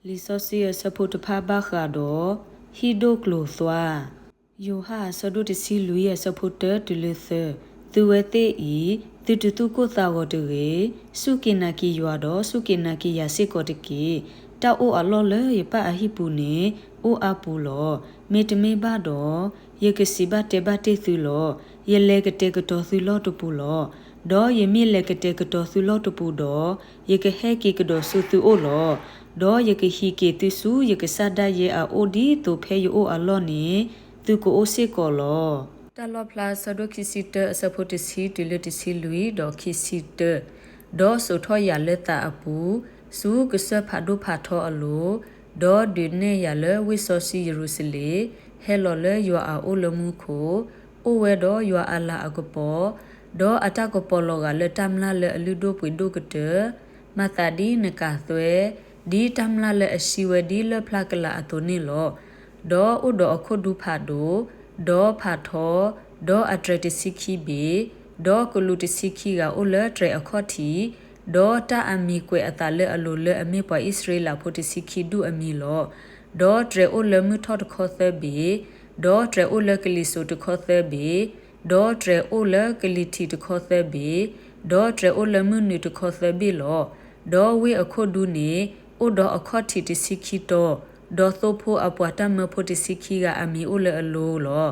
လံာ်စီဆှံအဆၢဖိတဖၣ်ဘၣ်ဃးဒီး ဟံၣ်ဒိၣ်ကျိၤသွါ. ယိၤဟၣ်အဆၢဒိၣ်တဆံလွံၢ်အဆၢဖိတၢတုၤလၢသၢ, သုဝဲသ့ၣ်အံၤ, သုတသူၣ်ကိၢ်သးဂီၤတဂ့ၤ, စူၢ်က့ၤနာ်က့ၤယွၤဒီးစူၢ်က့ၤနာ်က့ၤယၤစ့ၢ်ကီးတက့ၢ်. တၢ်အိၣ်အလီၢ်လၢယပၢ်အဟံၣ်ပူၤန့ၣ် အိၣ်အါပူၤလီၤ. မ့တမ့ၢ်ဘၣ်ဒီး, ယကစံးဘၣ်တဲဘၣ်တ့ၢ်သုလီၤ. ယလဲၤကတဲာ်ကတီၤသုလီၢ်တပူၤလီၤ. ဒီးယမ့ၢ်လဲၤကတဲာ်ကတီၤသုလီၢ်တပူၤဒီး, ယကဟဲက့ၤကဒီးဆူသုအိၣ်လီၤ. ဒီးယကဟံးက့ၤသုဆူယကစၢ်ဒၣ်ယဲအအိၣ်ဒ်သိးဖဲယအိၣ်အလီၢ်န့ၣ်, သုကအိၣ်စ့ၢ်ကီးလီၤ. တၢ်လီၣ်ဖျါအဆၢဒိၣ်ခံဆံတၢအဆၢဖိတဆံတုၤလၢတဆံလွံၢ် ဒီးခံဆံတၢ, ဒီးစိာ်ထီၣ်ယၤလၢသးအပူၤ, ဆူကစၢၢ်ဖးဒိၣ်ဖးထီအလိၤ, ဒီးဒုးနဲၣ်ယၤလၢဝ့ၢ်စီဆှံယရူၤၡလ့ၣ်, ဟဲလီၤလၢယွၤအအိၣ်လၢမူခိၣ်, အိၣ်ဝဲဒီးယွၤအလၤအကပီၤ, ဒီးအတၢ်ကပီၤလီၤဂာ်လၢတၢ်မျၢ်လၢအလုၢ်ဒိၣ်ပှ့ၤဒိၣ်ကတၢၢ်, မၤသးဒ်နကၤသွဲ, ဒ်တၢ်မျၢ်လၢအဆှံဝဲဒ်လၢၢ်ဖျါကလၤအသိးန့ၣ်လီၤ. ဒီးအိၣ်ဒီးအခိၣ်ဒူဖးဒိၣ်, ဒီးဖးထီ, ဒီးအတြဲၤတဆံခံဘ့ၣ်, ဒီးကလူးတဆံခံဂၤအိၣ်လၢတြဲၤအခီၣ်ထံး, ဒီးတၢ်အမံၤကွဲးအသးလၢအလိၤလၢအမ့ၢ်ပှၤအံၣ်စရ့လးဖိတဆံခံဒူၣ်အမံၤလီၤ. ဒီးတြဲၤအိၣ်လၢမုၢ်ထီၣ်တခီသၢဘ့ၣ်, ဒီးတြဲၤအိၣ်လၢကလံၤစိးတခီသၢဘ့ၣ်, ဒီးတြဲၤအိၣ်လၢကလံၤထံးတခီသၢဘ့ၣ်, ဒီးတြဲၤအိၣ်လၢမုၢ်နုာ်တခီသၢဘ့ၣ်လီၤ. ဒီးဝ့ၢ်အခိၣ်ဒူန့ၣ် အိၣ်ဒီးအခီၣ်ထံးတဆံခံတီၤ, ဒီးသိဖိအပှၤတၢ်မၢဖိတဆံခံဂၤအမံၤအိၣ်လၢအလိၤလီၤ.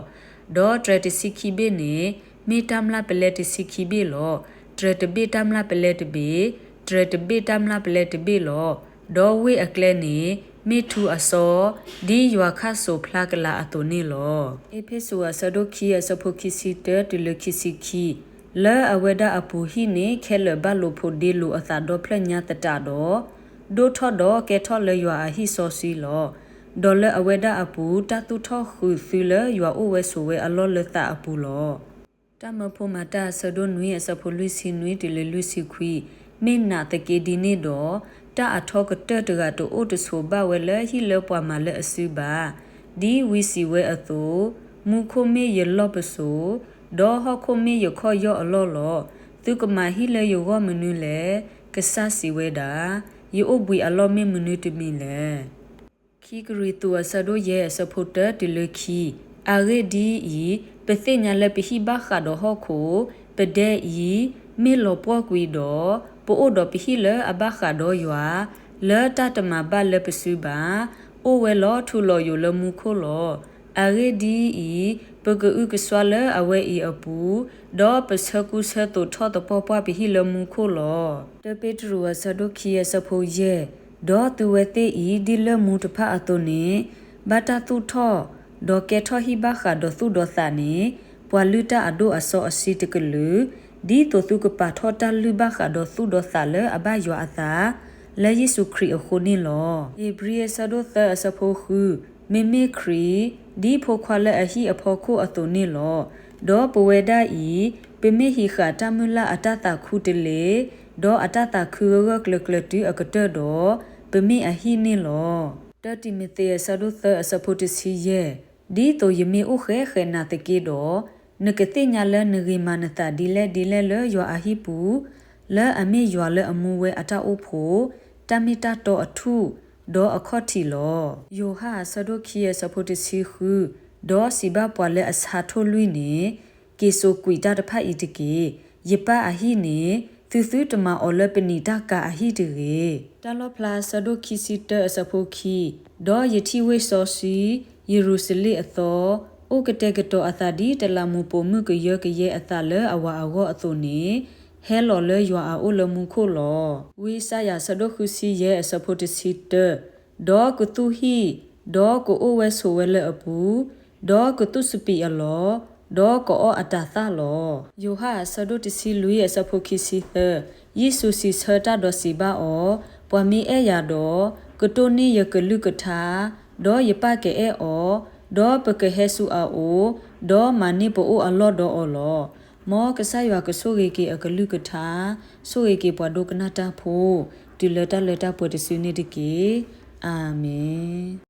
ဒီးတြဲၤတဆံခံဘ့ၣ်န့ၣ် မ့ၢ်တၢ်မျၢ်ပလဲတဆံခံဘ့ၣ်လီၤ. တြဲၤတဘ့ၣ်တၢ်မျၢ်ပလဲတဘ့ၣ်, တြဲၤတဘ့ၣ်တၢ်မျၢ်ပလဲတဘ့ၣ်လီၤ. ဒီးဝ့ၢ်အကျဲန့ၣ် မ့ၢ်ထူအစီ, ဒ်ယွၤခၣ်စိးဖျါကလၤအသိးန့ၣ်လီၤ. အ့းဖ့းစူးအဆၢဒိၣ်ခံအဆၢဖိခံဆံတၢတုၤလၢခံဆံခံ, လၢအဝဲဒၣ်အပူၤဟံၣ်န့ၣ်ခဲလၢာ်ဘၣ်လိာ်ဖိးဒ့လိာ်အသးဒီဖျၢၣ်ညါသတးဒီး, ဒိၣ်ထီၣ်ဒီးကဲထီၣ်လၢယွၤအဟံၣ်စီဆှံလီၤ. ဒီးလၢအဝဲဒၣ်အပူၤတၢ်သူၣ်ထီၣ်ဃုာ်သုလၢယွၤအိၣ်ဝဲဆိးဝဲအလီၢ်လၢသးအပူၤလီၤ. တၢ်မၢဖိမၤတၢ်အဆၢဒိၣ်နွံအဆၢဖိလွံၢ်ဆံနွံတုၤလၢလွံၢ်ဆံခွံ, မ့ၢ်နာ်သက့ဒ်န့ၣ်ဒီး, တၢ်အထီကတၢၢ်တဂၤတအိၣ်တဆိးဘၣ်ဝဲလၢဟံၣ်လၢပှၤမၤလၢအစုဘၣ်. ဒ်ဝံစံးဝဲအသိး, မူခိၣ်မ့ၢ်ယလီၢ်ပစိာ်, ဒီးဟီၣ်ခိၣ်မ့ၢ်ယခီၣ်ယီၢ်အလီၢ်လီၤ. သုကမၤဟံၣ်လၢယဂီၢ်မနုၤလဲၣ်. ကစၢ်စံးဝဲဒၣ်, ယအိၣ်ဘှံးအလီၢ်မ့ၢ်မနုၤတမံၤလဲၣ်. ခံကရံၣ်သူးအဆၢဒိၣ်ယဲၢ်အဆၢဖိတၢတုၤလၢခံ, အဂ့ၢ်ဒ်အံၤ, ပသ့ၣ်ညါလၢပဟံၣ်ဘၣ်ဃးဒီးဟီၣ်ခိၣ်, ပဒဲအံၤ, မ့ၢ်လီၤပှီၢ်ကွံာ်ဒီး, ပအိၣ်ဒီးပဟံၣ်လၢအဘၣ်ဃးဒီးယွၤ, လၢတၢ်တမၤဘၣ်လၢပစုဘၣ်, အိၣ်ဝဲလီၤထူလီၤယိာ်လၢမူခိၣ်လီၤ. အဂ့ၢ်ဒ်အံၤ, ပကအုကစွါလၢအဝဲအံၤအပူၤ, ဒီးပဆၢကူဆၢသိးထီၣ်သပှၢ်ပှၢ်ပဟံၣ်လၢမူခိၣ်လီၤ. တၢပ့းတရူးအဆၢဒိၣ်ခံအဆၢဖိယဲၢ်, ဒီးသုဝဲသ့ၣ်အံၤဒ်လၢမူတဖၣ်အသိးန့ၣ်, ဘၣ်တၢ်သူၣ်ထီၣ်, ဒီးကဲထီၣ်ဟံၣ်ဘၣ်ဃးဒီးသူၣ်ဒီးသးန့ၣ်, ပှၤလုၢ်တၢ်အဒိၣ်အစီအဆှံတကလုာ်, ဒ်သိးသုကပာ်ထီၣ်တၢ်လုၢ်ဘၣ်ဃးဒီးသူၣ်ဒီးသးလၢအဘၣ်ယွၤအသး, လၢယ့ၣ်ၡူးခရံာ်အဃိန့ၣ်လီၤ. ဧ့ၤဘြံၤအဆၢဒိၣ်သၢအဆၢဖိဃု, မ့မ့ၢ်ခရံာ်, ဒ်ဖိခွါလၢအဟံၣ်အဖီခိၣ်အသိးန့ၣ်လီၤ. ဒီးပဝဲဒၣ်အံၤ, ပမ့ၢ်ဟံးဃာ်တၢ်မုၢ်လၢ်အတၢ်သးခုတလ့ၢ်, ဒီးအတၢ်သးခုဂၢၢ်ဂၢၢ်ကျၢၤကျၢၤတုၤအကတၢၢ်ဒီး, ပမ့ၢ်အဟံၣ်န့ၣ်လီၤ. တၢတံၤမသ့းအဆၢဒိၣ်သၢအဆၢဖိတဆံယဲၢ်, ဒ်သိးယမ့ၢ်အိၣ်ဃဲဃဲးနာ်သက့ဒီး, နကသ့ၣ်ညါလၢနဂ့ၤမၤနသးဒ်လဲၣ်ဒ်လဲၣ်လၢယွၤအဟံၣ်ပူၤ, လၢအမ့ၢ်ယွၤလၢအမူဝဲအတၢ်အိၣ်ဖှိၣ်, တၢ်မ့ၢ်တၢ်တီအထူၣ်, ဒီးအခီၣ်ထံးလီၤ. ယိၤဟၣ်အဆၢဒိၣ်ခံအဆၢဖိတဆံဃု, ဒီးစံးဘၣ်ပှၤလၢအဆါထိၣ်လွံၢ်န့ၣ်, က့ၤစိာ်ကွံာ်တၢ်တဖၣ်အံၤတက့ၢ်. ယပၢ်အဟံၣ်န့ၣ်, သုသုတမၤအီၤလၢပနံာ်တၢ်ကၤအဟံၣ်တဂ့ၤ. တၢ်လီၣ်ဖျါအဆၢဒိၣ်ခံဆံတၢအဆၢဖိခံ, ဒီးယထံၣ်ဝ့ၢ်စီဆှံ, ယရူၤၡလ့ၣ်အသီ, အိၣ်ကတဲာ်ကတီၤအသးဒ်တလးမူးပိာ်မုၣ်ကယၢကယဲအသးလၢအဝၤအဂီၢ်အသိးန့ၣ်, ဟဲလီၤလၢယွၤအအိၣ်လၢမူခိၣ်လီၤ. ဝံယၡါယၤအဆၢဒိၣ်ဃုဆံယဲၢ်အဆၢဖိတဆံတၢ, ဒီးကသူၣ်ဟံၣ်, ဒီးကအိၣ်ဝဲဆိးဝဲလၢအပူၤ, ဒီးကသူၣ်စပံးအလီၢ်, ဒီးကအီၣ်အတၤသၣ်လီၤ. ယိၤဟၣ်အဆၢဒိၣ်တဆံလွံၢ်အဆၢဖိခံဆံသၢ, ယ့ၣ်ၡူးစံးဆၢတၢ်ဒီးစံးဘၣ်အီၤ, ပှၤမ့ၢ်အဲၣ်ယၤဒီး, ကတိၢ်န့ၢ်ယကလုၢ်ကထါ, ဒီးယပၢ်ကအဲၣ်အီၤ, ဒီးပကဟဲဆူအအိၣ်, ဒီးမၤန့ၢ်ပအိၣ်အလီၢ်ဒီးအီၤလီၤ. မ်ကစၢ်ယွၤကဆိၣ်ဂ့ၤက့ၤအကလုၢ်ကထါ, ဆိၣ်ဂ့ၤက့ၤပှၤဒိကနၣ်တၢ်ဖိ, တုၤလၢတၢ်လၢတၢ်ပှဲၤတစုန့ၣ်တက့ၢ်. အၤမ့ၣ်.